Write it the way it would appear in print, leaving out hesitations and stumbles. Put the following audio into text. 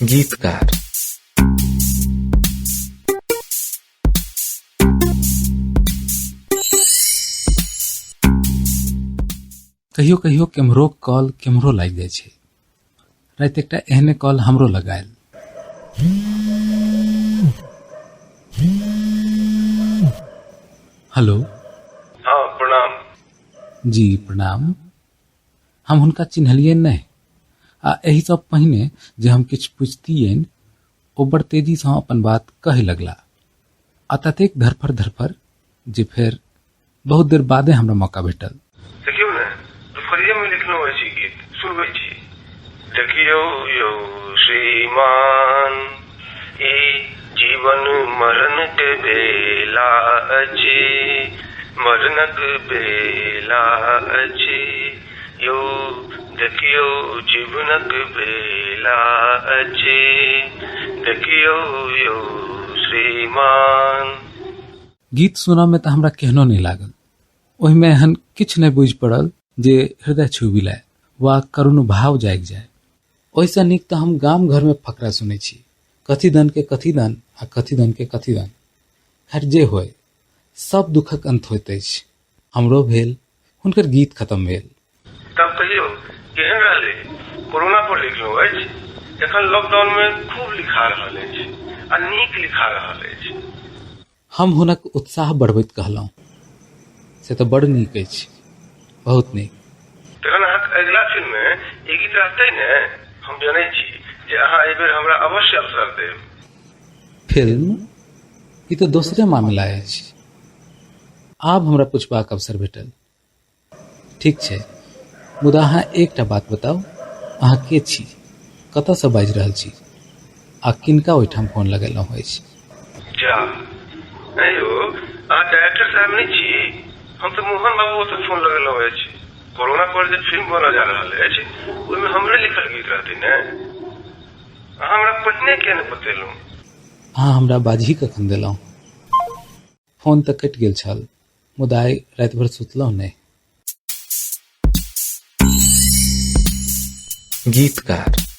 गीतकार। कहियो कहियो केम्हरो कॉल केम्हरो लागि जाइ छै। राति एकटा एहने कॉल हमरो लगायल। हेलो। हाँ, प्रणाम। जी प्रणाम। हम हुनका चिन्हलियनि नहि आ एहिसँ पहिने जे हम किछु पुछतियनि ओ बड़ तेजीसँ अपन बात कहै लगला आ ततेक धरफर धरफर जे फेर बहुत देर बादे हमरा मौका भेटल। देखियौ ने, दुपहरिये मे लिखलहुँ अछि गीत, सुनबै छी। देखियौ यौ श्रीमान, ई जीवन मरण के बेला अछि, मरणक बेला अछि, यौ देखियौ जीवनक बेला अछि, देखियौ यौ श्रीमान। गीत सुनऽ मे तऽ हमरा केहनो नहि लागल। ओहिमे एहन किछु नहि बुझि पड़ल जे हृदय छूबि लाय वा करुण भाव जागि जाय। ओहिसँ नीक तऽ हम गाम घरमे फकरा सुनै छी, कथी दन के कथी दन आ कथी दन के कथी दन। खैर जे होय, सब दुखक अंत होइत अछि। हमरो भेल, हुनकर गीत खत्म भेल। तब कहियौ, केहन रहलै? कोरोना पर लिखलहुँ अछि। एखन लॉकडाउन मे खूब लिखा रहल अछि आ नीक लिखा रहल अछि। हम हुनक उत्साह बढ़बैत कहलहुँ, से तऽ बड़ नीक अछि, बहुत नीक। तखन अहाँक अगिला फिल्म मे ई गीत रहतै ने? हम जनैत छी जे अहाँ एहि बेर हमरा अवश्य अवसर देब। फिल्म? ई तऽ दोसरे मामिला अछि। आब हमरा पुछबाक अवसर भेटल। ठीक छै, मुदा अहाँ एकटा बात बताउ, अहाँ के छी, कतऽसँ बाजि रहल छी आ किनका ओहिठाम फोन लगेलहुँ अछि? जा, ऐं यौ, अहाँ डायरेक्टर साहेब नहि छी? हम तऽ मोहन बाबू ओतऽ फोन लगेलहुँ अछि। कोरोना पर जे फिल्म बनऽ जा रहल अछि, ओहिमे हमरे लिखल गीत रहतै ने? अहाँ हमरा पहिने किए नहि बतेलहुँ? अहाँ हमरा बाजही कखन देलहुँ? फोन तऽ कटि गेल छल, मुदा आइ राति भरि सुतलहुँ नहि। गीतकार।